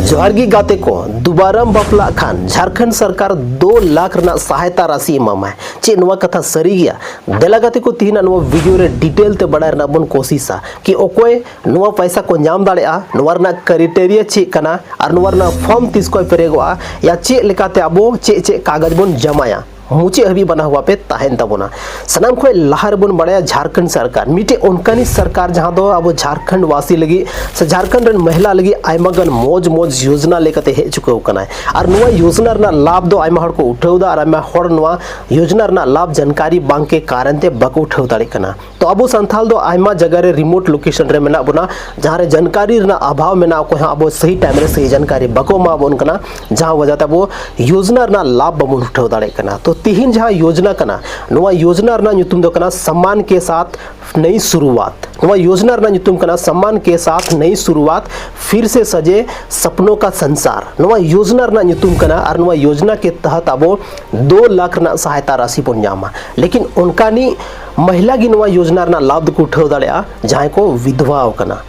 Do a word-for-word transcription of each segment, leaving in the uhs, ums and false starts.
ᱡᱚᱦᱟᱨ ᱜᱮ ᱜᱟᱛᱮ ᱠᱚ, ᱫᱩᱵᱟᱨᱟᱢ ᱵᱟᱯᱞᱟᱜ ᱠᱷᱟᱱ ᱡᱷᱟᱲᱠᱷᱚᱸᱰ ᱥᱚᱨᱠᱟᱨ ᱫᱩ ᱞᱟᱠᱷ ᱨᱮᱱᱟᱜ ᱥᱟᱦᱟᱭᱛᱟ ᱨᱟᱥᱤ ᱮᱢᱟᱢᱟᱭ᱾ ᱪᱮᱫ ᱱᱚᱣᱟ ᱠᱟᱛᱷᱟ ᱥᱟᱹᱨᱤ ᱜᱮᱭᱟ? ᱫᱮᱞᱟ ᱜᱟᱛᱮ ᱠᱚ, ᱛᱤᱦᱤᱧᱟᱜ ᱱᱚᱣᱟ ᱵᱷᱤᱰᱤᱭᱳ ᱨᱮ ᱰᱤᱴᱮᱞ ᱛᱮ ᱵᱟᱲᱟᱭ ᱨᱮᱱᱟᱜ ᱵᱚᱱ ᱠᱳᱥᱤᱥᱟ ᱠᱤ ᱚᱠᱚᱭ ᱱᱚᱣᱟ ᱯᱚᱭᱥᱟ ᱠᱚ ᱧᱟᱢ ᱫᱟᱲᱮᱭᱟᱜᱼᱟ, ᱱᱚᱣᱟ ᱨᱮᱱᱟᱜ ᱠᱨᱟᱭᱴᱮᱨᱤᱭᱟ ᱪᱮᱫ ᱠᱟᱱᱟ ᱟᱨ ᱱᱚᱣᱟ ᱨᱮᱱᱟᱜ ᱯᱷᱚᱨᱢ ᱛᱤᱥ ᱠᱷᱚᱱ ᱯᱮᱨᱮᱡᱚᱜᱼᱟ, ᱭᱟ ᱪᱮᱫ ᱞᱮᱠᱟᱛᱮ ᱟᱵᱚ ᱪᱮᱫ ᱪᱮᱫ ᱠᱟᱜᱚᱡᱽ ᱵᱚᱱ ᱡᱟᱢᱟᱭᱟ᱾ ᱢᱩᱪᱟᱹᱫ ᱦᱟᱹᱵᱤᱡ ᱵᱟᱱᱟ ᱦᱚᱣᱟ ᱯᱮ ᱛᱟᱦᱮᱱ ᱛᱟᱵᱚᱱᱟ᱾ ᱥᱟᱱᱟᱢ ᱠᱷᱚᱱ ᱞᱟᱦᱟ ᱨᱮᱵᱚᱱ ᱵᱟᱲᱟᱭᱟ ᱡᱷᱟᱲᱠᱷᱚᱸᱰ ᱥᱚᱨᱠᱟᱨ, ᱢᱤᱫᱴᱮᱡ ᱚᱱᱠᱟᱱᱤ ᱥᱚᱨᱠᱟᱨ ᱡᱟᱦᱟᱸ ᱫᱚ ᱟᱵᱚ ᱡᱷᱟᱲᱠᱷᱚᱸᱰ ᱵᱟᱥᱤ ᱞᱟᱹᱜᱤᱫ ᱥᱮ ᱡᱷᱟᱲᱠᱷᱚᱸᱰ ᱨᱮᱱ ᱢᱚᱦᱤᱞᱟ ᱞᱟᱹᱜᱤᱫ ᱟᱭᱢᱟ ᱜᱟᱱ ᱢᱚᱡᱽ ᱢᱚᱡᱽ ᱭᱳᱡᱽᱱᱟ ᱞᱮᱠᱟᱛᱮ ᱦᱮᱡ ᱪᱩᱠᱟᱹᱣ ᱠᱟᱱᱟᱭ᱾ ᱟᱨ ᱱᱚᱣᱟ ᱭᱳᱡᱽᱱᱟ ᱨᱮᱱᱟᱜ ᱞᱟᱵᱷ ᱫᱚ ᱟᱭᱢᱟ ᱦᱚᱲ ᱠᱚ ᱩᱴᱷᱟᱹᱣ ᱮᱫᱟ ᱟᱨ ᱟᱭᱢᱟ ᱦᱚᱲ ᱱᱚᱣᱟ ᱭᱳᱡᱽᱱᱟ ᱨᱮᱱᱟᱜ ᱞᱟᱵᱷ ᱡᱟᱱᱠᱟᱨᱤ ᱵᱟᱝ ᱠᱮ ᱠᱟᱨᱚᱱ ᱛᱮ ᱵᱟᱠᱚ ᱩᱴᱷᱟᱹᱣ ᱫᱟᱲᱮᱭᱟᱜ ᱠᱟᱱᱟ᱾ ᱛᱚ ᱟᱵᱚ ᱥᱟᱱᱛᱷᱟᱞ ᱫᱚ ᱟᱭᱢᱟ ᱡᱟᱭᱜᱟ ᱨᱮ ᱨᱤᱢᱳᱴ ᱞᱳᱠᱮᱥᱚᱱ ᱨᱮ ᱢᱮᱱᱟᱜ ᱵᱚᱱᱟ, ᱡᱟᱦᱟᱸ ᱨᱮ ᱡᱟᱱᱠᱟᱨᱤ ᱨᱮᱱᱟᱜ ᱚᱵᱷᱟᱵᱽ ᱢᱮᱱᱟᱜᱼᱟ, ᱚᱠᱚᱭ ᱦᱚᱸ ᱟᱵᱚ ᱥᱟᱹᱦᱤ ᱴᱟᱭᱤᱢ ᱨᱮ ᱥᱟᱹᱦᱤ ᱡᱟᱱᱠᱟᱨᱤ ᱵᱟᱠᱚ ᱮᱢᱟ ᱵᱚᱱ ᱠᱟᱱᱟ, ᱡᱟᱦᱟᱸ ᱣᱟᱡᱟ ᱛᱮ ᱟᱵᱚ ᱭᱳᱡᱽᱱᱟ ᱨᱮᱱᱟᱜ ᱞᱟᱵᱷ ᱵᱟᱵᱚᱱ ᱩᱴᱷᱟᱹᱣ ᱫᱟᱲᱮᱭᱟᱜ ᱠᱟᱱᱟ᱾ ᱛᱚ ᱛᱤᱦᱤᱧ ᱡᱟᱦᱟᱸ ᱭᱳᱡᱽᱱᱟ ᱠᱟᱱᱟ, ᱱᱚᱣᱟ ᱭᱳᱡᱽᱱᱟ ᱨᱮᱱᱟᱜ ᱧᱩᱛᱩᱢ ᱫᱚ ᱠᱟᱱᱟ ᱥᱟᱢᱟᱱ ᱠᱮ ᱥᱟᱛᱷ ᱱᱟᱭᱤ ᱥᱩᱨᱩᱣᱟᱛ᱾ ᱱᱚᱣᱟ ᱭᱳᱡᱽᱱᱟ ᱨᱮᱱᱟᱜ ᱧᱩᱛᱩᱢ ᱠᱟᱱᱟ ᱥᱟᱢᱟᱱ ᱠᱮ ᱥᱟᱛᱷ ᱱᱟᱭᱤ ᱥᱩᱨᱩᱣᱟᱛ, ᱯᱷᱤᱨ ᱥᱮ ᱥᱟᱡᱮ ᱥᱟᱯᱱᱳ ᱠᱟ ᱥᱚᱱᱥᱟᱨ᱾ ᱱᱚᱣᱟ ᱭᱳᱡᱽᱱᱟ ᱨᱮᱱᱟᱜ ᱧᱩᱛᱩᱢ ᱠᱟᱱᱟ ᱟᱨ ᱱᱚᱣᱟ ᱭᱳᱡᱽᱱᱟ ᱠᱮ ᱛᱟᱦᱟᱛ ᱟᱵᱚ ᱫᱩ ᱞᱟᱠᱷ ᱨᱮᱱᱟᱜ ᱥᱟᱦᱟᱭᱛᱟ ᱨᱟᱥᱤ ᱵᱚᱱ ᱧᱟᱢᱟ᱾ ᱞᱮᱠᱤᱱ ᱚᱱᱠᱟᱱᱤ ᱢᱚᱦᱤᱞᱟ ᱜᱮ ᱱᱚᱣᱟ ᱭᱳᱡᱽᱱᱟ ᱨᱮᱱᱟᱜ ᱞᱟᱵᱷ ᱫᱚᱠᱚ ᱩᱴᱷᱟᱹᱣ ᱫᱟᱲᱮᱭᱟᱜᱼᱟ, ᱡᱟᱦᱟᱸᱭ ᱠᱚ ᱵᱤᱫᱷᱣᱟ ᱟᱠᱟᱱᱟ᱾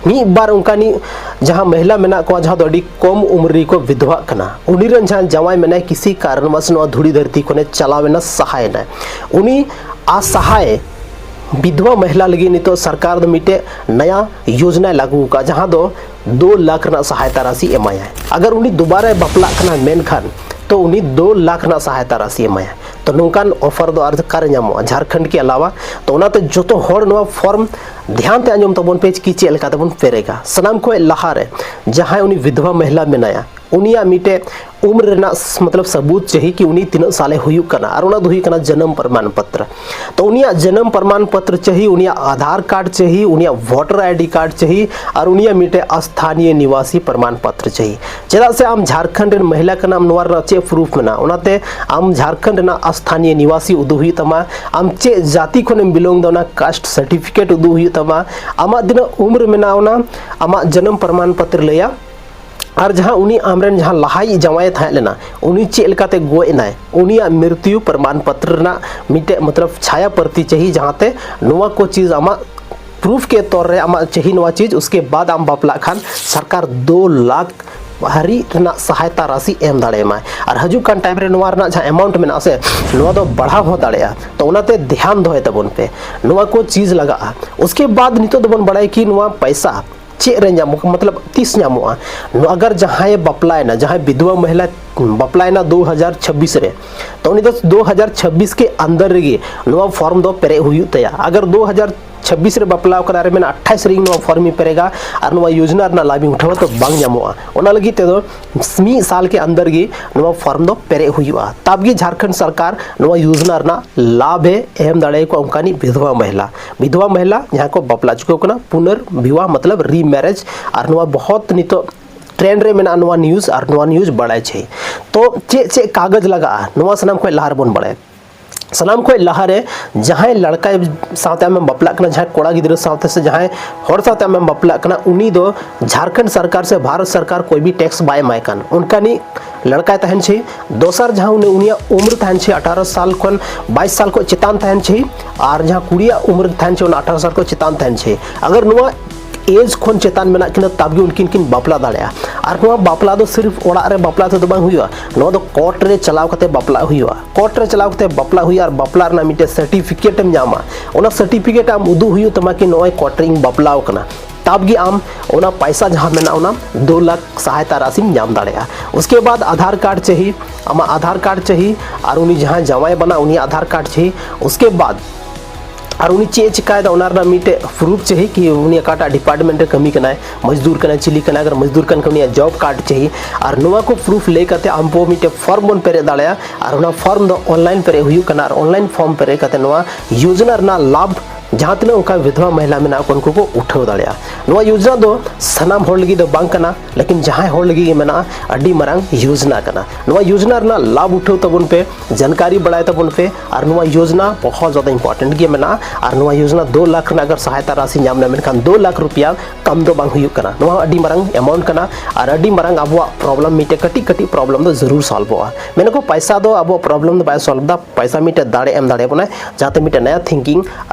ᱢᱤᱫ ᱵᱟᱨ ᱚᱱᱠᱟᱱᱤ ᱡᱟᱦᱟᱸ ᱢᱚᱦᱤᱞᱟ ᱢᱮᱱᱟᱜ ᱠᱚᱣᱟ, ᱡᱟᱦᱟᱸ ᱫᱚ ᱟᱹᱰᱤ ᱠᱚᱢ ᱩᱢᱮᱨ ᱨᱮᱠᱚ ᱵᱤᱫᱷᱣᱟᱜ ᱠᱟᱱᱟ, ᱩᱱᱤ ᱨᱮᱱ ᱡᱟᱦᱟᱸ ᱡᱟᱶᱟᱭ ᱢᱮᱱᱟᱭ, ᱠᱤᱥᱤ ᱠᱟᱨᱚᱱ ᱵᱚᱥ ᱱᱚᱣᱟ ᱫᱷᱩᱲᱤ ᱫᱷᱟᱹᱨᱛᱤ ᱠᱷᱚᱱᱮ ᱪᱟᱞᱟᱣ ᱮᱱᱟ, ᱥᱟᱦᱟᱭᱮᱱᱟᱭ, ᱩᱱᱤ ᱟᱥᱟᱦᱟᱭ ᱵᱤᱫᱷᱣᱟ ᱢᱚᱦᱤᱞᱟ ᱞᱟᱹᱜᱤᱫ ᱱᱤᱛᱚᱜ ᱥᱚᱨᱠᱟᱨ ᱫᱚ ᱢᱤᱫᱴᱮᱡ ᱱᱟᱭᱟ ᱭᱳᱡᱽᱱᱟᱭ ᱞᱟᱹᱜᱩ ᱟᱠᱟᱫᱼᱟ, ᱡᱟᱦᱟᱸ ᱫᱚ ᱫᱩ ᱞᱟᱠᱷ ᱨᱮᱱᱟᱜ ᱥᱟᱦᱟᱭᱛᱟ ᱨᱟᱥᱤ ᱮᱢᱟᱭᱟᱭ᱾ ᱟᱜᱟᱨ ᱩᱱᱤ ᱫᱩᱵᱟᱨᱟᱭ ᱵᱟᱯᱞᱟᱜ ᱠᱟᱱᱟ ᱢᱮᱱᱠᱷᱟᱱ, ᱛᱚ ᱩᱱᱤ ᱫᱩ ᱞᱟᱠᱷ ᱨᱮᱱᱟᱜ ᱥᱟᱦᱟᱭᱛᱟ ᱨᱟᱥᱤ ᱮᱢᱟᱭᱟ᱾ ᱛᱚ ᱱᱚᱝᱠᱟᱱ ᱚᱯᱷᱟᱨ ᱫᱚ ᱟᱨ ᱚᱠᱟᱨᱮ ᱧᱟᱢᱚᱜᱼᱟ ᱡᱷᱟᱲᱠᱷᱚᱸᱰ ᱠᱮ ᱟᱞᱟᱣᱟ? ᱛᱚ ᱚᱱᱟᱛᱮ ᱡᱚᱛᱚ ᱦᱚᱲ ᱱᱚᱣᱟ ᱯᱷᱚᱨᱢ ᱫᱷᱮᱭᱟᱱ ᱛᱮ ᱟᱸᱡᱚᱢ ᱛᱟᱵᱚᱱ ᱯᱮ ᱠᱤ ᱪᱮᱫ ᱞᱮᱠᱟ ᱛᱮᱵᱚᱱ ᱯᱮᱨᱮᱜᱟ᱾ ᱥᱟᱱᱟᱢ ᱠᱷᱚᱱ ᱞᱟᱦᱟᱨᱮ ᱡᱟᱦᱟᱸᱭ ᱩᱱᱤ ᱵᱤᱫᱷᱣᱟ ᱢᱚᱦᱤᱞᱟ ᱢᱮᱱᱟᱭᱟ, ᱩᱱᱤᱭᱟᱜ ᱢᱤᱫᱴᱮᱡ ᱩᱢᱨ ᱨᱮᱱᱟᱜ ᱥ-, ᱢᱚᱛᱞᱚᱵ ᱥᱟᱵᱩᱛ ᱪᱟᱹᱦᱤ ᱠᱤ ᱩᱱᱤ ᱛᱤᱱᱟᱹᱜ ᱥᱟᱞᱮ ᱦᱩᱭᱩᱜ ᱠᱟᱱᱟ, ᱟᱨ ᱚᱱᱟ ᱫᱚ ᱦᱩᱭᱩᱜ ᱠᱟᱱᱟ ᱡᱟᱱᱟᱢ ᱯᱨᱚᱢᱟᱱ ᱯᱚᱛᱨᱚ᱾ ᱛᱚ ᱩᱱᱤᱭᱟᱜ ᱡᱟᱱᱟᱢ ᱯᱨᱚᱢᱟᱱ ᱯᱚᱛᱨᱚ ᱪᱟᱹᱦᱤ, ᱩᱱᱤᱭᱟᱜ ᱟᱫᱷᱟᱨ ᱠᱟᱨᱰ ᱪᱟᱹᱦᱤ, ᱩᱱᱤᱭᱟᱜ ᱵᱷᱳᱴᱟᱨ ᱟᱭᱰᱤ ᱠᱟᱨᱰ ᱪᱟᱹᱦᱤ, ᱟᱨ ᱩᱱᱤᱭᱟᱜ ᱢᱤᱫᱴᱮᱡ ᱥᱛᱷᱟᱱᱤᱭᱚ ᱱᱤᱣᱟᱥᱤ ᱯᱨᱚᱢᱟᱱ ᱯᱚᱛᱨᱚ ᱪᱟᱹᱦᱤ᱾ ᱪᱮᱫᱟᱜ ᱥᱮ ᱟᱢ ᱡᱷᱟᱲᱠᱷᱚᱸᱰ ᱨᱮᱱ ᱢᱚᱦᱤᱞᱟ ᱠᱟᱱᱟᱢ, ᱱᱚᱣᱟ ᱨᱮᱱᱟᱜ ᱪᱮᱫ ᱯᱨᱩᱯᱷ ᱢᱮᱱᱟᱜᱼᱟ? ᱚᱱᱟᱛᱮ ᱟᱢ ᱡᱷᱟᱲᱠᱷᱚᱸᱰ ᱨᱮᱱᱟᱜ ᱥᱛᱷᱟᱱᱤᱭᱚ ᱱᱤᱣᱟᱥᱤ ᱩᱫᱩᱜ ᱦᱩᱭᱩᱜ ᱛᱟᱢᱟ, ᱟᱢ ᱪᱮᱫ ᱡᱟᱹᱛᱤ ᱠᱷᱚᱱᱮᱢ ᱵᱤᱞᱚᱝ ᱫᱟ ᱚᱱᱟ ᱠᱟᱥᱴ ᱥᱟᱨᱴᱤᱯᱷᱤᱠᱮᱴ ᱩᱫᱩᱜ ᱦᱩᱭᱩᱜ ᱛᱟᱢᱟ, ᱟᱢᱟᱜ ᱛᱤᱱᱟᱹᱜ ᱩᱢᱨ ᱢᱮᱱᱟᱜᱼᱟ ᱚᱱᱟ, ᱟᱢᱟᱜ ᱡᱟᱱᱟᱢ ᱯᱨᱚᱢᱟᱱ ᱯᱚᱛᱨᱚ ᱞᱟᱹᱭᱟ, ᱟᱨ ᱡᱟᱦᱟᱸ ᱩᱱᱤ ᱟᱢᱨᱮᱱ ᱡᱟᱦᱟᱸ ᱞᱟᱦᱟᱭᱤᱡ ᱡᱟᱶᱟᱭᱮ ᱛᱟᱦᱮᱸ ᱞᱮᱱᱟ, ᱩᱱᱤ ᱪᱮᱫ ᱞᱮᱠᱟᱛᱮ ᱜᱚᱡ ᱮᱱᱟᱭ, ᱩᱱᱤᱭᱟᱜ ᱢᱨᱤᱛᱭᱩ ᱯᱨᱚᱢᱟᱱ ᱯᱚᱛᱨᱚ ᱨᱮᱱᱟᱜ ᱢᱤᱫᱴᱮᱡ ᱢᱚᱛᱞᱚᱵ ᱪᱷᱟᱭᱟ ᱯᱨᱚᱛᱤ ᱪᱟᱹᱦᱤ, ᱡᱟᱦᱟᱸᱛᱮ ᱱᱚᱣᱟ ᱠᱚ ᱪᱤᱡᱽ ᱟᱢᱟᱜ ᱯᱨᱩᱯᱷ ᱠᱮ ᱛᱚᱨ ᱨᱮ ᱟᱢᱟᱜ ᱪᱟᱹᱦᱤ ᱱᱚᱣᱟ ᱪᱤᱡᱽ, ᱩᱥᱠᱮ ᱵᱟᱫ ᱟᱢ ᱵᱟᱯᱞᱟᱜ ᱠᱷᱟᱱ ᱥᱚᱨᱠᱟᱨ ᱫᱩ ᱞᱟᱠᱷ ᱦᱟᱹᱨᱤᱡ ᱨᱮᱱᱟᱜ ᱥᱟᱦᱟᱭᱛᱟ ᱨᱟᱥᱤ ᱮᱢ ᱫᱟᱲᱮᱭᱟᱢᱟᱭ᱾ ᱟᱨ ᱦᱤᱡᱩᱜ ᱠᱟᱱ ᱴᱟᱭᱤᱢ ᱨᱮ ᱱᱚᱣᱟ ᱨᱮᱱᱟᱜ ᱡᱟᱦᱟᱸ ᱮᱢᱟᱣᱩᱱᱴ ᱢᱮᱱᱟᱜᱼᱟ ᱥᱮ, ᱱᱚᱣᱟ ᱫᱚ ᱵᱟᱲᱦᱟᱣ ᱦᱚᱸ ᱫᱟᱲᱮᱭᱟᱜᱼᱟ᱾ ᱛᱚ ᱚᱱᱟᱛᱮ ᱫᱷᱮᱭᱟᱱ ᱫᱚᱦᱚᱭ ᱛᱟᱵᱚᱱ ᱯᱮ, ᱱᱚᱣᱟ ᱠᱚ ᱪᱤᱡᱽ ᱞᱟᱜᱟᱜᱼᱟ᱾ ᱩᱥᱠᱮ ᱵᱟᱫ ᱱᱤᱛᱚᱜ ᱫᱚᱵᱚᱱ ᱵᱟᱲᱟᱭᱟ ᱠᱤ ᱱᱚᱣᱟ ᱯᱚᱭᱥᱟ ᱪᱮᱫ ᱨᱮ ᱧᱟᱢᱚᱜ, ᱢᱚᱛᱞᱚᱵ ᱛᱤᱥ ᱧᱟᱢᱚᱜᱼᱟ᱾ ᱱᱚᱣᱟ ᱟᱜᱟᱨ ᱡᱟᱦᱟᱸᱭ ᱵᱟᱯᱞᱟᱭᱮᱱᱟ, ᱡᱟᱦᱟᱸᱭ ᱵᱤᱫᱷᱣᱟ ᱢᱚᱦᱤᱞᱟ ᱵᱟᱯᱞᱟᱭᱮᱱᱟ ᱫᱩ ᱦᱟᱡᱟᱨ ᱪᱷᱟᱵᱵᱤᱥ ᱨᱮ, ᱛᱚ ᱩᱱᱤ ᱫᱚ ᱫᱩ ᱦᱟᱡᱟᱨ ᱪᱷᱟᱵᱵᱤᱥ ᱠᱮ ᱟᱱᱫᱟᱨ ᱨᱮᱜᱮ ᱱᱚᱣᱟ ᱯᱷᱚᱨᱢ ᱫᱚ ᱯᱮᱨᱮᱡ ᱦᱩᱭᱩᱜ ᱛᱟᱭᱟ᱾ ᱟᱜᱟᱨ ᱫᱩ ᱦᱟᱡᱟᱨ ᱪᱷᱟᱵᱵᱤᱥ ᱨᱮ ᱵᱟᱯᱞᱟ ᱠᱟᱱᱟ ᱟᱨ ᱢᱮᱱᱟ ᱟᱴᱷᱟᱥ ᱨᱮ ᱤᱧ ᱱᱚᱣᱟ ᱯᱷᱚᱨᱢ ᱤᱧ ᱯᱮᱨᱮᱡᱟ ᱟᱨ ᱱᱚᱣᱟ ᱭᱳᱡᱽᱱᱟ ᱨᱮᱱᱟᱜ ᱞᱟᱵᱷ ᱤᱧ ᱩᱴᱷᱟᱹᱣᱟ, ᱛᱚ ᱵᱟᱝ ᱧᱟᱢᱚᱜᱼᱟ᱾ ᱚᱱᱟ ᱞᱟᱹᱜᱤᱫ ᱛᱮᱫᱚ ᱢᱤᱫ ᱥᱟᱞ ᱠᱮ ᱟᱱᱫᱟᱨ ᱜᱮ ᱱᱚᱣᱟ ᱯᱷᱚᱨᱢ ᱫᱚ ᱯᱮᱨᱮᱡ ᱦᱩᱭᱩᱜᱼᱟ, ᱛᱟᱵ ᱜᱮ ᱡᱷᱟᱨᱠᱷᱚᱸᱰ ᱥᱚᱨᱠᱟᱨ ᱱᱚᱣᱟ ᱭᱳᱡᱽᱱᱟ ᱨᱮᱱᱟᱜ ᱞᱟᱵᱷ ᱮ ᱮᱢ ᱫᱟᱲᱮᱭᱟᱠᱚᱣᱟ ᱚᱱᱠᱟᱱᱤᱡ ᱵᱤᱫᱷᱣᱟ ᱢᱚᱦᱤᱞᱟ᱾ ᱵᱤᱫᱷᱣᱟ ᱢᱚᱦᱤᱞᱟ ᱡᱟᱦᱟᱸ ᱠᱚ ᱵᱟᱯᱞᱟ ᱪᱩᱠᱟᱹᱣ ᱠᱟᱱᱟ, ᱯᱩᱱᱟᱨ ᱵᱤᱣᱟᱦ ᱢᱚᱛᱞᱚᱵ ᱨᱤ ᱢᱮᱨᱮᱡᱽ, ᱟᱨ ᱱᱚᱣᱟ ᱵᱚᱦᱚᱛ ᱱᱤᱛᱚᱜ ᱴᱨᱮᱱᱰ ᱨᱮ ᱢᱮᱱᱟᱜᱼᱟ ᱱᱚᱣᱟ ᱱᱤᱭᱩᱡᱽ, ᱟᱨ ᱱᱚᱣᱟ ᱱᱤᱭᱩᱡᱽ ᱵᱟᱲᱟᱭ ᱪᱟᱹᱭ᱾ ᱛᱚ ᱪᱮᱫ ᱪᱮᱫ ᱠᱟᱜᱚᱡᱽ ᱞᱟᱜᱟᱜᱼᱟ, ᱱᱚᱣᱟ ᱥᱟᱱᱟᱢ ᱠᱷᱚᱱ ᱞᱟᱦᱟ ᱨᱮᱵᱚᱱ ᱵᱟᱲᱟᱭᱟ᱾ ᱥᱟᱱᱟᱢ ᱠᱷᱚᱱ ᱞᱟᱦᱟᱨᱮ ᱡᱟᱦᱟᱸᱭ ᱞᱟᱲᱠᱟ ᱥᱟᱶᱛᱮ ᱟᱢᱮᱢ ᱵᱟᱯᱞᱟᱜ ᱠᱟᱱᱟ, ᱡᱟᱦᱟᱸᱭ ᱠᱚᱲᱟ ᱜᱤᱫᱽᱨᱟᱹ ᱥᱟᱶᱛᱮ ᱥᱮ ᱡᱟᱦᱟᱸᱭ ᱦᱚᱲ ᱥᱟᱶᱛᱮ ᱟᱢᱮᱢ ᱵᱟᱯᱞᱟᱜ ᱠᱟᱱᱟ, ᱩᱱᱤ ᱫᱚ ᱡᱷᱟᱨᱠᱷᱚᱸᱰ ᱥᱚᱨᱠᱟᱨ ᱥᱮ ᱵᱷᱟᱨᱚᱛ ᱥᱚᱨᱠᱟᱨ ᱠᱚᱭ ᱵᱤ ᱴᱮᱠᱥ ᱵᱟᱭ ᱮᱢᱟᱭ ᱠᱟᱱ, ᱚᱱᱠᱟᱱᱤᱡ ᱞᱟᱲᱠᱟᱭ ᱛᱟᱦᱮᱱ ᱪᱟᱹᱭ᱾ ᱫᱚᱥᱟᱨ ᱡᱟᱦᱟᱸ ᱩᱱᱤ, ᱩᱱᱤᱭᱟᱜ ᱩᱢᱨ ᱛᱟᱦᱮᱱ ᱪᱟᱹᱭ ᱟᱴᱷᱟᱨᱚ ᱥᱟᱞ ᱠᱷᱚᱱ ᱵᱟᱭᱤᱥ ᱥᱟᱞ ᱠᱷᱚᱱ ᱪᱮᱛᱟᱱ ᱛᱟᱦᱮᱱ ᱪᱟᱹᱭ, ᱟᱨ ᱡᱟᱦᱟᱸ ᱠᱩᱲᱤᱭᱟᱜ ᱩᱢᱨ ᱛᱟᱦᱮᱱ ᱪᱟᱹᱭ ᱚᱱᱟ ᱟᱴᱷᱟᱨᱚ ᱥᱟᱞ ᱠᱷᱚᱱ ᱪᱮᱛᱟᱱ ᱛᱟᱦᱮᱱ ᱪᱟᱹᱭ᱾ ᱟᱜᱟᱨ ᱱᱚᱣᱟ ᱮᱡᱽ ᱠᱷᱚᱱ ᱪᱮᱛᱟᱱ ᱢᱮᱱᱟᱜ ᱠᱤᱱᱟ, ᱛᱟᱵ ᱜᱮ ᱩᱱᱠᱤᱱ ᱠᱤᱱ ᱵᱟᱯᱞᱟ ᱫᱟᱲᱮᱭᱟᱜᱼᱟ᱾ ᱟᱨ ᱱᱚᱣᱟ ᱵᱟᱯᱞᱟ ᱫᱚ ᱥᱤᱨᱯᱷ ᱚᱲᱟᱜ ᱨᱮ ᱵᱟᱯᱞᱟ ᱛᱮᱫᱚ ᱵᱟᱝ ᱦᱩᱭᱩᱜᱼᱟ, ᱱᱚᱣᱟ ᱫᱚ ᱠᱳᱨᱴ ᱨᱮ ᱪᱟᱞᱟᱣ ᱠᱟᱛᱮ ᱵᱟᱯᱞᱟ ᱦᱩᱭᱩᱜᱼᱟ᱾ ᱠᱳᱨᱴ ᱨᱮ ᱪᱟᱞᱟᱣ ᱠᱟᱛᱮ ᱵᱟᱯᱞᱟ ᱦᱩᱭᱩᱜᱼᱟ ᱟᱨ ᱵᱟᱯᱞᱟ ᱨᱮᱱᱟᱜ ᱢᱤᱫᱴᱮᱱ ᱥᱟᱨᱴᱤᱯᱷᱤᱠᱮᱴ ᱮᱢ ᱧᱟᱢᱟ᱾ ᱚᱱᱟ ᱥᱟᱨᱴᱤᱯᱷᱤᱠᱮᱴ ᱟᱢ ᱩᱫᱩᱜ ᱦᱩᱭᱩᱜ ᱛᱟᱢᱟ ᱠᱤ ᱱᱚᱜᱼᱚᱭ ᱠᱳᱨᱴ ᱨᱮ ᱤᱧ ᱵᱟᱯᱞᱟᱣ ᱠᱟᱱᱟ, ᱛᱟᱵ ᱜᱮ ᱟᱢ ᱚᱱᱟ ᱯᱟᱭᱥᱟ ᱡᱟᱦᱟᱸ ᱢᱮᱱᱟᱜᱼᱟ ᱚᱱᱟ ᱫᱩ ᱞᱟᱠᱷ ᱥᱟᱦᱟᱭᱛᱟ ᱨᱟᱥᱤᱢ ᱧᱟᱢ ᱫᱟᱲᱮᱭᱟᱜᱼᱟ᱾ ᱩᱥᱠᱮ ᱵᱟᱫ ᱟᱫᱷᱟᱨ ᱠᱟᱨᱰ ᱪᱟᱹᱦᱤ, ᱟᱢᱟᱜ ᱟᱫᱷᱟᱨ ᱠᱟᱨᱰ ᱪᱟᱹᱦᱤ, ᱟᱨ ᱩᱱᱤ ᱡᱟᱦᱟᱸᱭ ᱡᱟᱶᱟᱭ ᱵᱟᱱᱟ ᱩᱱᱤᱭᱟᱜ ᱟᱫᱷᱟᱨ ᱠᱟᱨᱰ ᱪᱟᱹᱦᱤ᱾ ᱩᱥᱠᱮ ᱵᱟᱫ ᱟᱨ ᱩᱱᱤ ᱪᱮᱫ ᱮ ᱪᱤᱠᱟᱭᱮᱫᱟ ᱚᱱᱟ ᱨᱮᱱᱟᱜ ᱢᱤᱫᱴᱮᱡ ᱯᱨᱩᱯᱷ ᱪᱟᱹᱦᱤ ᱠᱤ ᱩᱱᱤ ᱚᱠᱟᱴᱟᱜ ᱰᱤᱯᱟᱨᱴᱢᱮᱱᱴ ᱨᱮ ᱠᱟᱹᱢᱤ ᱠᱟᱱᱟᱭ, ᱢᱚᱡᱫᱩᱨ ᱠᱟᱱᱟᱭ, ᱪᱤᱞᱤ ᱠᱟᱱᱟᱭ, ᱟᱜᱟᱨ ᱢᱚᱡᱫᱩᱨ ᱠᱟᱱ ᱠᱷᱟᱱ ᱩᱱᱤᱭᱟᱜ ᱡᱚᱵ ᱠᱟᱨᱰ ᱪᱟᱹᱦᱤ᱾ ᱟᱨ ᱱᱚᱣᱟ ᱠᱚ ᱯᱨᱩᱯᱷ ᱞᱟᱹᱭ ᱠᱟᱛᱮ ᱟᱢ ᱵᱚ ᱢᱤᱫᱴᱮᱡ ᱯᱷᱚᱨᱢ ᱵᱚᱱ ᱯᱮᱨᱮᱡ ᱫᱟᱲᱮᱭᱟᱜᱼᱟ᱾ ᱟᱨ ᱚᱱᱟ ᱯᱷᱚᱨᱢ ᱫᱚ ᱚᱱᱞᱟᱭᱤᱱ ᱯᱮᱨᱮᱡ ᱦᱩᱭᱩᱜ ᱠᱟᱱᱟ, ᱟᱨ ᱚᱱᱞᱟᱭᱤᱱ ᱯᱷᱚᱨᱢ ᱯᱮᱨᱮᱡ ᱠᱟᱛᱮ ᱱᱚᱣᱟ ᱭᱳᱡᱽᱱᱟ ᱨᱮᱱᱟᱜ ᱞᱟᱵᱷ ᱡᱟᱦᱟᱸ ᱛᱤᱱᱟᱹᱜ ᱚᱱᱠᱟ ᱵᱤᱫᱷᱣᱟ ᱢᱚᱦᱤᱞᱟ ᱢᱮᱱᱟᱜ ᱠᱚ ᱩᱱᱠᱩ ᱠᱚ ᱩᱴᱷᱟᱹᱣ ᱫᱟᱲᱮᱭᱟᱜᱼᱟ᱾ ᱱᱚᱣᱟ ᱭᱳᱡᱽᱱᱟ ᱫᱚ ᱥᱟᱱᱟᱢ ᱦᱚᱲ ᱞᱟᱹᱜᱤᱫ ᱫᱚ ᱵᱟᱝ ᱠᱟᱱᱟ, ᱞᱮᱠᱤᱱ ᱡᱟᱦᱟᱸᱭ ᱦᱚᱲ ᱞᱟᱹᱜᱤᱫ ᱜᱮ ᱢᱮᱱᱟᱜᱼᱟ, ᱟᱹᱰᱤ ᱢᱟᱨᱟᱝ ᱭᱳᱡᱽᱱᱟ ᱠᱟᱱᱟ᱾ ᱱᱚᱣᱟ ᱭᱳᱡᱽᱱᱟ ᱨᱮᱱᱟᱜ ᱞᱟᱵᱷ ᱩᱴᱷᱟᱹᱣ ᱛᱟᱵᱚᱱ ᱯᱮ, ᱡᱟᱱᱠᱟᱨᱤ ᱵᱟᱲᱟᱭ ᱛᱟᱵᱚᱱ ᱯᱮ, ᱟᱨ ᱱᱚᱣᱟ ᱭᱳᱡᱽᱱᱟ ᱵᱚᱦᱚᱛ ᱡᱟᱫᱟ ᱤᱢᱯᱚᱨᱴᱮᱱᱴ ᱜᱮ ᱢᱮᱱᱟᱜᱼᱟ᱾ ᱟᱨ ᱱᱚᱣᱟ ᱭᱳᱡᱽᱱᱟ ᱫᱩ ᱞᱟᱠᱷ ᱨᱮᱱᱟᱜ ᱟᱜᱟᱨ ᱥᱟᱦᱟᱭᱛᱟ ᱨᱟᱥᱤ ᱧᱟᱢ ᱞᱮ ᱢᱮᱱᱠᱷᱟᱱ ᱫᱩ ᱞᱟᱠᱷ ᱨᱩᱯᱤᱭᱟ ᱠᱟᱢ ᱫᱚ ᱵᱟᱝ ᱦᱩᱭᱩᱜ ᱠᱟᱱᱟ᱾ ᱱᱚᱣᱟ ᱦᱚᱸ ᱟᱹᱰᱤ ᱢᱟᱨᱟᱝ ᱮᱢᱟᱣᱩᱱᱴ ᱠᱟᱱᱟ, ᱟᱨ ᱟᱹᱰᱤ ᱢᱟᱨᱟᱝ ᱟᱵᱚᱣᱟᱜ ᱯᱨᱚᱵᱞᱮᱢ, ᱢᱤᱫᱴᱮᱡ ᱠᱟᱹᱴᱤᱡ ᱠᱟᱹᱴᱤᱡ ᱯᱨᱚᱵᱞᱮᱢ ᱫᱚ ᱡᱟᱹᱨᱩᱲ ᱥᱚᱞᱵᱷᱚᱜᱼᱟ᱾ ᱢᱮᱱᱟᱠᱚ ᱯᱟᱭᱥᱟ ᱫᱚ ᱟᱵᱚᱣᱟᱜ ᱯᱨᱚᱵᱞᱮᱢ ᱫᱚ ᱵᱟᱭ ᱥᱚᱞᱵᱷ ᱫᱟ, ᱯᱟᱭᱥᱟ ᱢᱤᱫᱴᱮᱡ ᱫᱟᱲᱮ ᱮᱢ ᱫᱟᱲᱮᱭᱟᱵᱚᱱᱟᱭ, ᱡᱟᱦᱟᱸᱛᱮ ᱢᱤᱫᱴᱮᱡ ᱱᱟᱭᱟ ᱛᱷᱤᱝᱠᱤᱝ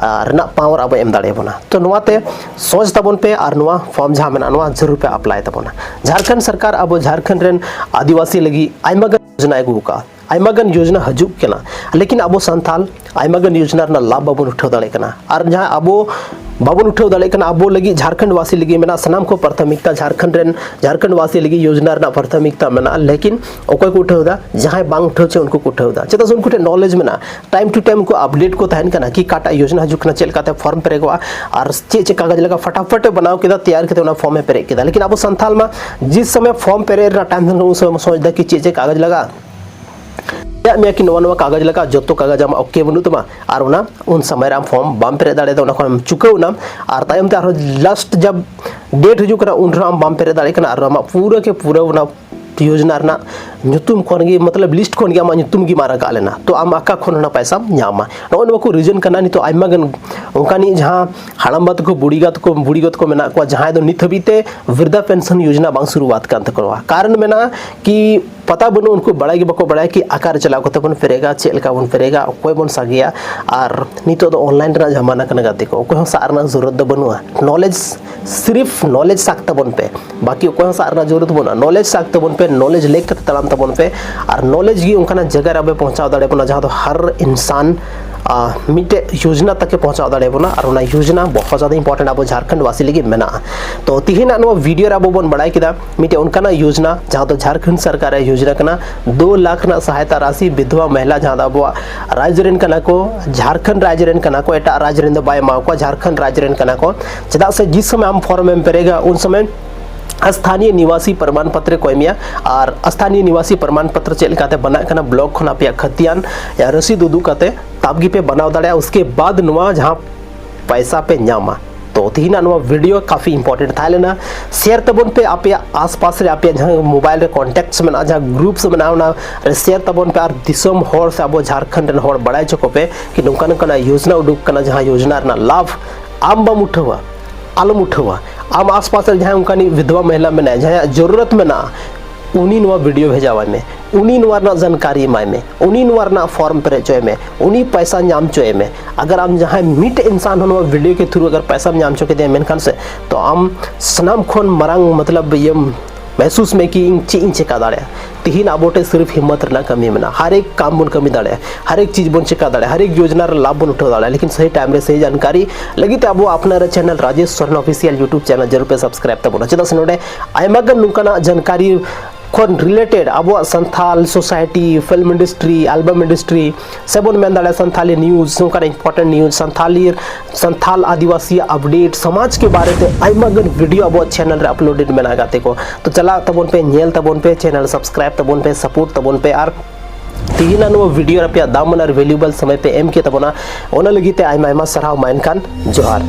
ᱨᱮᱱᱟᱜ ᱯᱟᱣᱟᱨ ᱟᱵᱚ ᱮᱢ ᱫᱟᱲᱮᱭᱟᱵᱚᱱᱟ᱾ ᱛᱚ ᱱᱚᱣᱟᱛᱮ ᱥᱚᱪ ᱛᱟᱵᱚᱱ ᱯᱮ ᱟᱨ ᱱᱚᱣᱟ ᱯᱷᱚᱨᱢ ᱡᱟᱦᱟᱸ ᱢᱮᱱᱟᱜᱼᱟ, ᱱᱚᱣᱟ ᱡᱟᱹᱨᱩᱲ ᱯᱮ ᱟᱯᱞᱟᱭ ᱛᱟᱵᱚᱱᱟ᱾ ᱡᱷᱟᱲᱠᱷᱚᱸᱰ ᱥᱚᱨᱠᱟᱨ ᱟᱵᱚ ᱡᱷᱟᱲᱠᱷᱚᱸᱰ ᱨᱮᱱ ᱟᱹᱫᱤᱵᱟᱹᱥᱤ ᱞᱟᱹᱜᱤᱫ ᱟᱭᱢᱟ ᱜᱟᱱ ᱭᱳᱡᱚᱱᱟᱭ ᱟᱹᱜᱩ ᱟᱠᱟᱫᱼᱟ, ᱟᱭᱢᱟ ᱜᱟᱱ ᱭᱳᱡᱚᱱᱟ ᱦᱤᱡᱩᱜ ᱠᱟᱱᱟ, ᱞᱮᱠᱤᱱ ᱟᱵᱚ ᱥᱟᱱᱛᱟᱲ ᱟᱭᱢᱟ ᱜᱟᱱ ᱭᱳᱡᱚᱱᱟ ᱨᱮᱱᱟᱜ ᱞᱟᱵᱷ ᱵᱟᱵᱚᱱ ᱩᱴᱷᱟᱹᱣ ᱫᱟᱲᱮᱭᱟᱜ ᱠᱟᱱᱟ᱾ ᱟᱨ ᱡᱟᱦᱟᱸ ᱟᱵᱚ ᱵᱟᱵᱚᱱ ᱩᱴᱷᱟᱹᱣ ᱫᱟᱲᱮᱭᱟᱜ ᱠᱟᱱᱟ, ᱟᱵᱚ ᱞᱟᱹᱜᱤᱫ ᱡᱷᱟᱲᱠᱷᱚᱸᱰ ᱵᱟᱥᱤ ᱞᱟᱹᱜᱤᱫ ᱢᱮᱱᱟᱜᱼᱟ ᱥᱟᱱᱟᱢ ᱠᱷᱚᱱ ᱯᱨᱟᱛᱷᱚᱢᱤᱠᱛᱟ, ᱡᱷᱟᱲᱠᱷᱚᱸᱰ ᱨᱮᱱ, ᱡᱷᱟᱲᱠᱷᱚᱸᱰ ᱵᱟᱥᱤ ᱞᱟᱹᱜᱤᱫ ᱭᱳᱡᱚᱱᱟ ᱨᱮᱱᱟᱜ ᱯᱨᱟᱛᱷᱚᱢᱤᱠᱛᱟ ᱢᱮᱱᱟᱜᱼᱟ, ᱞᱮᱠᱤᱱ ᱚᱠᱚᱭ ᱠᱚ ᱩᱴᱷᱟᱹᱣ ᱮᱫᱟ? ᱡᱟᱦᱟᱸᱭ ᱵᱟᱝ ᱩᱴᱷᱟᱹᱣ ᱪᱚ ᱩᱱᱠᱩ ᱠᱚ ᱩᱴᱷᱟᱹᱣ ᱮᱫᱟ᱾ ᱪᱮᱫᱟᱜ ᱥᱮ ᱩᱱᱠᱩ ᱴᱷᱮᱱ ᱱᱚᱞᱮᱡᱽ ᱢᱮᱱᱟᱜᱼᱟ, ᱴᱟᱭᱤᱢ ᱴᱩ ᱴᱟᱭᱤᱢ ᱠᱚ ᱟᱯᱰᱮᱴ ᱠᱚ ᱛᱟᱦᱮᱱ ᱠᱟᱱᱟ ᱠᱤ ᱚᱠᱟᱴᱟᱜ ᱭᱳᱡᱚᱱᱟ ᱦᱤᱡᱩᱜ ᱠᱟᱱᱟ, ᱪᱮᱫ ᱞᱮᱠᱟᱛᱮ ᱯᱷᱚᱨᱢ ᱯᱮᱨᱮᱡᱚᱜᱼᱟ ᱟᱨ ᱪᱮᱫ ᱪᱮᱫ ᱠᱟᱜᱚᱡᱽ ᱞᱟᱜᱟᱜᱼᱟ, ᱯᱷᱟᱴᱟᱯᱷᱟᱴ ᱮ ᱵᱮᱱᱟᱣ ᱠᱮᱫᱟ, ᱛᱮᱭᱟᱨ ᱠᱟᱛᱮ ᱚᱱᱟ ᱯᱷᱚᱨᱢ ᱮ ᱯᱮᱨᱮᱡ ᱠᱮᱫᱟ᱾ ᱞᱮᱠᱤᱱ ᱟᱵᱚ ᱥᱟᱱᱛᱟᱲ ᱢᱟ ᱡᱤᱥ ᱥᱚᱢᱚᱭ ᱯᱷᱚᱨᱢ ᱯᱮᱨᱮᱡ ᱨᱮᱱᱟᱜ ᱴᱟᱭᱤᱢ ᱛᱟᱦᱮᱱ ᱠᱟᱱᱟ, ᱩᱱ ᱥᱚᱢᱚᱭ ᱵᱚᱱ ᱥᱚᱪ ᱮᱫᱟ ᱠᱤ ᱪᱮᱫ ᱪᱮᱫ ᱠᱟᱜᱚᱡᱽ ᱞᱟᱜᱟᱜᱼᱟ᱾ ᱞᱟᱹᱭᱟᱫ ᱢᱮᱭᱟ ᱠᱤ ᱱᱚᱣᱟ ᱱᱚᱣᱟ ᱠᱟᱜᱚᱡᱽ ᱞᱟᱜᱟᱜᱼᱟ, ᱡᱚᱛᱚ ᱠᱟᱜᱚᱡᱽ ᱟᱢᱟᱜ ᱳᱠᱮ ᱵᱟᱹᱱᱩᱜ ᱛᱟᱢᱟ, ᱟᱨ ᱚᱱᱟ ᱩᱱ ᱥᱚᱢᱚᱭ ᱨᱮ ᱟᱢ ᱯᱷᱚᱨᱢ ᱵᱟᱢ ᱯᱮᱨᱮᱡ ᱫᱟᱲᱮᱭᱟᱫᱟ, ᱚᱱᱟ ᱠᱷᱚᱱ ᱮᱢ ᱪᱩᱠᱟᱹᱣ ᱮᱱᱟᱢ, ᱟᱨ ᱛᱟᱭᱚᱢ ᱛᱮ ᱟᱨᱦᱚᱸ ᱞᱟᱥᱴ ᱡᱟᱵ ᱰᱮᱴ ᱦᱤᱡᱩᱜ ᱠᱟᱱᱟ, ᱩᱱ ᱨᱮᱦᱚᱸ ᱟᱢ ᱵᱟᱢ ᱯᱮᱨᱮᱡ ᱫᱟᱲᱮᱭᱟᱜ ᱠᱟᱱᱟ, ᱟᱨ ᱟᱢᱟᱜ ᱯᱩᱨᱟᱹ ᱠᱮ ᱯᱩᱨᱟᱹ ᱚᱱᱟ ᱭᱳᱡᱚᱱᱟ ᱨᱮᱱᱟᱜ ᱧᱩᱛᱩᱢ ᱠᱷᱚᱱ ᱜᱮ, ᱢᱚᱛᱞᱚᱵ ᱞᱤᱥᱴ ᱠᱷᱚᱱ ᱜᱮ ᱟᱢᱟᱜ ᱧᱩᱛᱩᱢ ᱜᱮ ᱵᱟᱝ ᱨᱟᱠᱟᱵ ᱞᱮᱱᱟ, ᱛᱚ ᱟᱢ ᱚᱠᱟ ᱠᱷᱚᱱ ᱚᱱᱟ ᱯᱚᱭᱥᱟᱢ ᱧᱟᱢᱟ? ᱱᱚᱜᱼᱚ ᱱᱚᱣᱟ ᱠᱚ ᱨᱤᱡᱚᱱ ᱠᱟᱱᱟ᱾ ᱱᱤᱛᱚᱜ ᱟᱭᱢᱟ ᱜᱟᱱ ᱚᱱᱠᱟᱱᱤᱡ ᱡᱟᱦᱟᱸ ᱦᱟᱲᱟᱢᱵᱟ ᱛᱟᱠᱚ, ᱵᱩᱲᱤᱜᱟ ᱛᱟᱠᱚ, ᱵᱩᱲᱤᱜᱚ ᱛᱟᱠᱚ ᱢᱮᱱᱟᱜ ᱠᱚᱣᱟ, ᱡᱟᱦᱟᱸᱭ ᱫᱚ ᱱᱤᱛ ᱦᱟᱹᱵᱤᱡ ᱛᱮ ᱵᱨᱤᱫᱷᱟ ᱯᱮᱱᱥᱚᱱ ᱭᱳᱡᱚᱱᱟ ᱵᱟᱝ ᱥᱩᱨᱩᱣᱟᱛ ᱠᱟᱱ ᱛᱟᱠᱚᱣᱟ᱾ ᱠᱟᱨᱚᱱ ᱢᱮᱱᱟᱜᱼᱟ ᱠᱤ ᱯᱟᱛᱟ ᱵᱟᱹᱱᱩᱜ, ᱩᱱᱠᱩ ᱵᱟᱲᱟᱭ ᱜᱮ ᱵᱟᱠᱚ ᱵᱟᱲᱟᱭᱟ ᱠᱤ ᱚᱠᱟᱨᱮ ᱪᱟᱞᱟᱣ ᱠᱟᱛᱮ ᱵᱚᱱ ᱯᱮᱨᱮᱡᱟ, ᱪᱮᱫ ᱞᱮᱠᱟ ᱵᱚᱱ ᱯᱮᱨᱮᱡᱟ, ᱚᱠᱚᱭ ᱵᱚᱱ ᱥᱟᱸᱜᱮᱭᱟ᱾ ᱟᱨ ᱱᱤᱛᱚᱜ ᱫᱚ ᱚᱱᱞᱟᱭᱤᱱ ᱨᱮᱱᱟᱜ ᱡᱟᱢᱟᱱᱟ ᱠᱟᱱᱟ ᱜᱟᱛᱮ ᱠᱚ, ᱚᱠᱚᱭ ᱦᱚᱸ ᱥᱟᱜ ᱨᱮᱱᱟᱜ ᱡᱚᱨᱩᱨᱟᱛ ᱫᱚ ᱵᱟᱹᱱᱩᱜᱼᱟ᱾ ᱱᱚᱞᱮᱡᱽ, ᱥᱤᱨᱤᱯ ᱱᱚᱞᱮᱡᱽ ᱥᱟᱠ ᱛᱟᱵᱚᱱ ᱯᱮ, ᱵᱟᱠᱤ ᱚᱠᱚᱭ ᱦᱚᱸ ᱥᱟᱜ ᱨᱮᱱᱟᱜ ᱡᱚᱨᱩᱨᱟᱛ ᱵᱟᱹᱱᱩᱜᱼᱟ᱾ ᱱᱚᱞᱮᱡᱽ ᱥᱟᱠ ᱛᱟᱵᱚᱱ ᱯᱮ, ᱱᱚᱞᱮᱡᱽ ᱞᱮᱠ ᱠᱟᱛᱮ ᱛᱟᱲᱟᱢ ᱛᱟᱵᱚᱱ ᱯᱮ, ᱟᱨ ᱱᱚᱞᱮᱡᱽ ᱜᱮ ᱚᱱᱠᱟᱱᱟᱜ ᱡᱟᱭᱜᱟ ᱨᱮ ᱟᱵᱚᱭ ᱯᱳᱸᱪᱷᱟᱣ ᱫᱟᱲᱮᱭᱟᱵᱚᱱᱟ ᱡᱟᱦᱟᱸ ᱫᱚ ᱦᱟᱨ ᱤᱱᱥᱟᱱ ᱟᱨ ᱢᱤᱫᱴᱮᱡ ᱭᱳᱡᱽᱱᱟ ᱛᱟᱠᱮ ᱯᱳᱸᱪᱷᱟᱣ ᱫᱟᱲᱮᱭᱟᱵᱚᱱᱟ, ᱟᱨ ᱚᱱᱟ ᱭᱳᱡᱽᱱᱟ ᱵᱚᱦᱩᱛ ᱡᱟᱫᱟ ᱤᱢᱯᱚᱨᱴᱮᱱᱴ ᱟᱵᱚ ᱡᱷᱟᱨᱠᱷᱚᱸᱰ ᱵᱟᱥᱤ ᱞᱟᱹᱜᱤᱫ ᱢᱮᱱᱟᱜᱼᱟ᱾ ᱛᱚ ᱛᱤᱦᱤᱧᱟᱜ ᱱᱚᱣᱟ ᱵᱷᱤᱰᱤᱭᱳ ᱨᱮ ᱟᱵᱚ ᱵᱚᱱ ᱵᱟᱲᱟᱭ ᱠᱮᱫᱟ ᱢᱤᱫᱴᱮᱡ ᱚᱱᱠᱟᱱᱟᱜ ᱭᱳᱡᱽᱱᱟ ᱡᱟᱦᱟᱸ ᱫᱚ ᱡᱷᱟᱨᱠᱷᱚᱸᱰ ᱥᱚᱨᱠᱟᱨ ᱨᱮ ᱭᱳᱡᱽᱱᱟ ᱠᱟᱱᱟ, ᱫᱩ ᱞᱟᱠᱷ ᱨᱮᱱᱟᱜ ᱥᱟᱦᱟᱭᱛᱟ ᱨᱟᱥᱤ ᱵᱤᱫᱷᱣᱟ ᱢᱚᱦᱤᱞᱟ, ᱡᱟᱦᱟᱸ ᱫᱚ ᱟᱵᱚᱣᱟᱜ ᱨᱟᱡᱽ ᱨᱮᱱ ᱠᱟᱱᱟ ᱠᱚ, ᱡᱷᱟᱨᱠᱷᱚᱸᱰ ᱨᱟᱡᱽ ᱨᱮᱱ ᱠᱟᱱᱟ ᱠᱚ, ᱮᱴᱟᱜ ᱨᱟᱡᱽ ᱨᱮᱱ ᱫᱚ ᱵᱟᱭ ᱮᱢᱟ ᱠᱚᱣᱟ, ᱡᱷᱟᱨᱠᱷᱚᱸᱰ ᱨᱟᱡᱽ ᱨᱮᱱ ᱠᱟᱱᱟ ᱠᱚ᱾ ᱪᱮᱫᱟᱜ ᱥᱮ ᱡᱤᱥ ᱥᱚᱢᱚᱭ ᱟᱢ ᱯᱷᱚᱨᱢ ᱮᱢ ᱯᱮᱨᱮᱡᱟ, ᱩᱱ ᱥᱚᱢᱚᱭ ᱥᱛᱷᱟᱱᱤᱭ ᱱᱤᱵᱟᱥᱤ ᱯᱨᱚᱢᱟᱱ ᱯᱚᱛᱨᱚ ᱠᱚ ᱮᱢᱮᱭᱟ᱾ ᱟᱨ ᱥᱛᱷᱟᱱᱤᱭ ᱱᱤᱵᱟᱥᱤ ᱯᱨᱚᱢᱟᱱ ᱯᱚᱛᱨᱚ ᱪᱮᱫ ᱞᱮᱠᱟᱛᱮ ᱵᱮᱱᱟᱜ ᱠᱟᱱᱟ, ᱵᱞᱚᱠ ᱠᱷᱚᱱ ᱟᱯᱮᱭᱟᱜ ᱠᱷᱟᱹᱛᱤᱭᱟᱱ ᱭᱟ ᱨᱚᱥᱤᱫ ᱩᱫᱩᱜ ᱠᱟᱛᱮ ᱛᱟᱵ ᱜᱮᱯᱮ ᱵᱮᱱᱟᱣ ᱫᱟᱲᱮᱭᱟᱜᱼᱟ᱾ ᱩᱥᱠᱮ ᱵᱟᱫ ᱱᱚᱣᱟ ᱡᱟᱦᱟᱸ ᱯᱟᱭᱥᱟ ᱯᱮ ᱧᱟᱢᱟ᱾ ᱛᱚ ᱛᱤᱦᱤᱧᱟᱜ ᱱᱚᱣᱟ ᱵᱷᱤᱰᱤᱭᱳ ᱠᱟᱯᱷᱤ ᱤᱢᱯᱚᱨᱴᱮᱱᱴ ᱛᱟᱦᱮᱸ ᱞᱮᱱᱟ᱾ ᱥᱮᱭᱟᱨ ᱛᱟᱵᱚᱱ ᱯᱮ ᱟᱯᱮᱭᱟᱜ ᱟᱥᱯᱟᱥ ᱨᱮ, ᱟᱯᱮᱭᱟᱜ ᱡᱟᱦᱟᱸ ᱢᱳᱵᱟᱭᱤᱞ ᱨᱮ ᱠᱚᱱᱴᱮᱠᱴᱥ ᱢᱮᱱᱟᱜᱼᱟ, ᱡᱟᱦᱟᱸ ᱜᱨᱩᱯᱥ ᱢᱮᱱᱟᱜᱼᱟ, ᱚᱱᱟ ᱨᱮ ᱥᱮᱭᱟᱨ ᱛᱟᱵᱚᱱ ᱯᱮ ᱟᱨ ᱫᱤᱥᱚᱢ ᱦᱚᱲ ᱥᱮ ᱟᱵᱚ ᱡᱷᱟᱨᱠᱷᱚᱸᱰ ᱨᱮᱱ ᱦᱚᱲ ᱵᱟᱲᱟᱭ ᱦᱚᱪᱚ ᱠᱚᱯᱮ ᱠᱤ ᱱᱚᱝᱠᱟ ᱱᱚᱝᱠᱟᱱᱟᱜ ᱭᱳᱡᱽᱱᱟ ᱩᱰᱩᱠ ᱠᱟᱱᱟ, ᱡᱟᱦᱟᱸ ᱭᱳᱡᱽᱱᱟ ᱨᱮᱱᱟᱜ ᱞᱟᱵᱷ ᱟᱢ ᱵᱟᱢ ᱩᱴᱷᱟᱹᱣᱟ, ᱟᱞᱚᱢ ᱩᱴᱷᱟᱹᱣᱟ᱾ ᱟᱢ ᱟᱥᱯᱟᱥ ᱨᱮ ᱡᱟᱦᱟᱸᱭ ᱚᱱᱠᱟᱱᱤᱡ ᱵᱤᱫᱷᱣᱟ ᱢᱚᱦᱤᱞᱟ ᱢᱮᱱᱟᱭᱟ, ᱡᱟᱦᱟᱸᱭᱟᱜ ᱡᱚᱨᱩᱨᱟᱛ ᱢᱮᱱᱟᱜᱼᱟ, ᱩᱱᱤ ᱱᱚᱣᱟ ᱵᱷᱤᱰᱤᱭᱳ ᱵᱷᱮᱡᱟᱣᱟᱭ ᱢᱮ, ᱩᱱᱤ ᱱᱚᱣᱟ ᱨᱮᱱᱟᱜ ᱡᱟᱱᱠᱟᱨᱤ ᱮᱢᱟᱭ ᱢᱮ, ᱩᱱᱤ ᱱᱚᱣᱟ ᱨᱮᱱᱟᱜ ᱯᱷᱚᱨᱢ ᱯᱮᱨᱮᱡ ᱦᱚᱪᱚᱭ ᱢᱮ, ᱩᱱᱤ ᱯᱚᱭᱥᱟ ᱧᱟᱢ ᱦᱚᱪᱚᱭ ᱢᱮ᱾ ᱟᱜᱟᱨ ᱟᱢ ᱡᱟᱦᱟᱸᱭ ᱢᱤᱫᱴᱮᱡ ᱤᱱᱥᱟᱱ ᱦᱚᱸ ᱱᱚᱣᱟ ᱵᱷᱤᱰᱤᱭᱳ ᱠᱮ ᱛᱷᱨᱩ ᱟᱜᱟᱨ ᱯᱚᱭᱥᱟᱢ ᱧᱟᱢ ᱦᱚᱪᱚ ᱠᱮᱫᱮᱭᱟ ᱢᱮᱱᱠᱷᱟᱱ ᱥᱮ, ᱛᱚ ᱟᱢ ᱥᱟᱱᱟᱢ ᱠᱷᱚᱱ ᱢᱟᱨᱟᱝ ᱢᱚᱛᱞᱚᱵ ᱤᱭᱟᱹᱢ ᱢᱮᱦᱥᱩᱥ ᱢᱮ ᱠᱤ ᱤᱧ ᱪᱮᱫ ᱤᱧ ᱪᱮᱠᱟ ᱫᱟᱲᱮᱭᱟᱜᱼᱟ᱾ ᱛᱤᱦᱤᱧ ᱟᱵᱚ ᱴᱷᱮᱱ ᱥᱤᱨᱯ ᱦᱤᱢᱢᱚᱛ ᱨᱮᱱᱟᱜ ᱠᱟᱹᱢᱤ ᱢᱮᱱᱟᱜᱼᱟ᱾ ᱦᱟᱨ ᱮᱠ ᱠᱟᱢ ᱵᱚᱱ ᱠᱟᱹᱢᱤ ᱫᱟᱲᱮᱭᱟᱜᱼᱟ, ᱦᱟᱨ ᱮᱠ ᱪᱤᱡᱽ ᱵᱚᱱ ᱪᱮᱠᱟ ᱫᱟᱲᱮᱭᱟᱜᱼᱟ, ᱦᱟᱨ ᱮᱠ ᱭᱳᱡᱱᱟ ᱨᱮ ᱞᱟᱵᱷ ᱵᱚᱱ ᱩᱴᱷᱟᱹᱣ ᱫᱟᱲᱮᱭᱟᱜᱼᱟ᱾ ᱞᱮᱠᱤᱱ ᱥᱟᱹᱦᱤ ᱴᱟᱭᱤᱢ ᱨᱮ ᱥᱟᱹᱦᱤ ᱡᱟᱱᱠᱟᱨᱤ ᱞᱟᱹᱜᱤᱫ ᱛᱮ ᱟᱵᱚ ᱟᱯᱱᱟᱨ channel Rajesh Soren official YouTube channel ᱡᱟᱹᱨᱩᱲ ᱯᱮ ᱥᱟᱵᱥᱠᱨᱟᱭᱤᱵ ᱛᱟᱵᱚᱱᱟ᱾ ᱪᱮᱫᱟᱜ ᱥᱮ ᱱᱚᱰᱮ ᱟᱭᱢᱟ ᱜᱟᱱ ᱱᱚᱝᱠᱟᱱᱟᱜ ᱡᱟᱱᱠᱟᱨᱤ ᱠᱷᱚᱱ ᱨᱤᱞᱮᱴᱮᱰ ᱟᱵᱚᱣᱟᱜ Santal society, film industry, album industry, ᱥᱮᱵᱚᱱ ᱢᱮᱱ ᱫᱟᱲᱮᱭᱟᱜᱼᱟ ᱥᱟᱱᱛᱷᱟᱞᱤ ᱱᱤᱭᱩᱡᱽ, ᱱᱚᱝᱠᱟᱱ important news, Santali, Santal Adivasi update, ᱥᱚᱢᱟᱡᱽ ᱠᱮ ᱵᱟᱨᱮ ᱛᱮ ᱟᱭᱢᱟ ᱜᱟᱱ ᱵᱷᱤᱰᱤᱭᱳ ᱟᱵᱚᱣᱟᱜ ᱪᱮᱱᱮᱞ ᱨᱮ ᱟᱯᱞᱳᱰᱮᱰ ᱢᱮᱱᱟᱜᱼᱟ ᱜᱟᱛᱮ ᱠᱚ᱾ ᱛᱚ ᱪᱟᱞᱟᱜ ᱛᱟᱵᱚᱱ ᱯᱮ, ᱧᱮᱞ ᱛᱟᱵᱚᱱ ᱯᱮ, ᱪᱮᱱᱮᱞ ᱥᱟᱵᱥᱠᱨᱟᱭᱤᱵ ᱛᱟᱵᱚᱱ ᱯᱮ, ᱥᱟᱯᱳᱨᱴ ᱛᱟᱵᱚᱱ ᱯᱮ᱾ ᱟᱨ ᱛᱤᱦᱤᱧᱟᱜ ᱱᱚᱣᱟ ᱵᱷᱤᱰᱤᱭᱳ ᱨᱮ ᱟᱯᱮᱭᱟᱜ ᱫᱟᱢᱟᱱ ᱟᱨ ᱵᱷᱮᱞᱩᱵᱮᱞ ᱥᱚᱢᱚᱭ ᱯᱮ ᱮᱢ ᱠᱮᱫ ᱛᱟᱵᱚᱱᱟ, ᱚᱱᱟ ᱞᱟᱹᱜᱤᱫ ᱛᱮ ᱟᱭᱢᱟ ᱟᱭᱢᱟ ᱥᱟᱨᱦᱟᱣ᱾ ᱢᱟ ᱮᱱᱠᱷᱟᱱ ᱡᱚᱦᱟᱨ᱾